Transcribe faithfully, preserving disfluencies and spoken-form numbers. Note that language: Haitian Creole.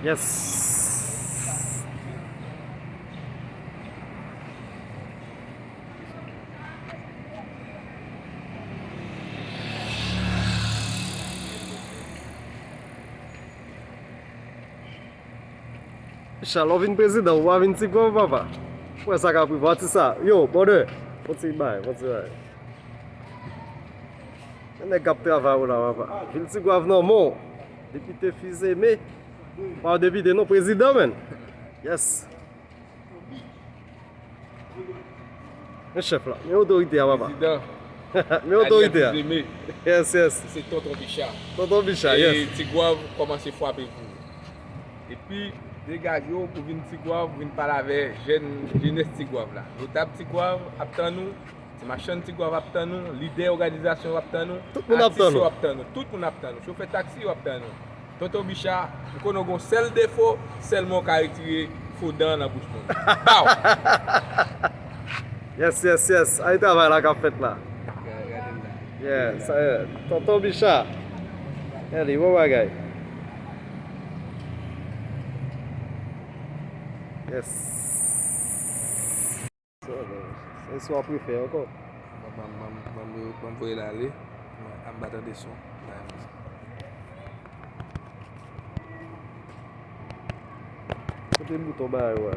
Yes. Chal, w vin prezidan, ou pa vin Ti Gwav, papa. Wè sa k ap rive, pati sa. Yo, brother. Bon ti bay, bon ti bay. Nèg k ap travay ou la, papa. Vil Ti Gwav nan men w. Depite Fils-Aimé. Pa depite non, prezidan, man. Yes. Men chèf la, men otorite a, papa. Prezidan. Men otorite a. Daniel Fils-Aimé. Yes, yes. Se Tonton Bicha. Tonton Bicha, yes. E Ti Gwav kòmanse frape pou ou. Epi, degaje w pou vin Ti Gwav, vin pale avè jèn, jenès Ti Gwav la. Notab Ti Gwav ap tann ou, ti machann Ti Gwav ap tann ou, lidè òganizasyon yo ap tann ou, atis yo ap tann ou, tout moun ap tann ou, chofè taksi yo ap tann ou. Tonton Bicha, m konnen w gen yon sèl defo, sèlman w ka retire fo dan nan bouch moun. Pow! Yes, yes, yes. Ay travay la k ap fèt la. Gade, gade l la. Yeah, sa, yeah. Tonton Bicha. Gade, bon bagay. Yes. Se swa prefe ankò. Ban m voye l ale. Mwen, m pa tande son. Kote bouton bagay ou a?